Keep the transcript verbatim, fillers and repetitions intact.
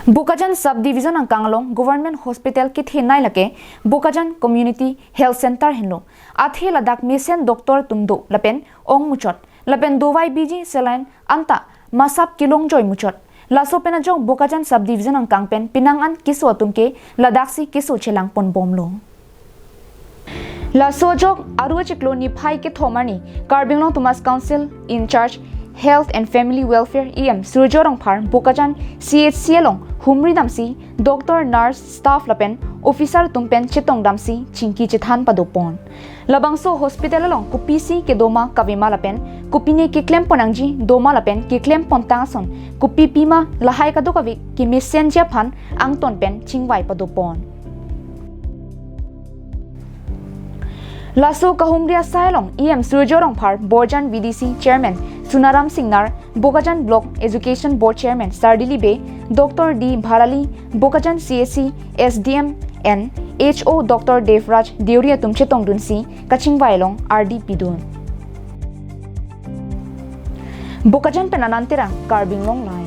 Bokajan Subdivision angkang along Government Hospital kethenei lake Bokajan Community Health Center henlo. Athe ladak mesen doctor atum do lapen ong muchot, lapen dovai biji saline anta masap kelongjoi muchot. Laso pen ajok Bokajan Subdivision angkang pen penang an keso atum ke ladaksi keso chelang ponbomlo. Laso ajok Aru achiklo niphai kethom arni Karbi Anglong Autonomous Council in charge Health and Family Welfare E M Surjya Rongphar Bokajan C H C along humri damsi doctor, nurse, staff lapen officer atum pen chetong damsi chingki chethan padopon. Labangso hospital along kopisi kedoma kavema lapen kopine keklem ponnangji doma lapen keklem pontang ason kopi pima lahai kadokave kemesenji aphan angton pen chingvai padopon. Laso kahumri asai along E M Surjya Rongphar, Borjan V D C Chairman Sunaram Singnar, Bokajan Block Education Board Chairman Sardili Bey, Doctor D Bharali, Bokajan C H C S D M and H O Doctor Devraj Deuri atum chetongdunsi kachingvai along ardi pidun. Bokajan pen Anand Terang, Karbi Anglong Live.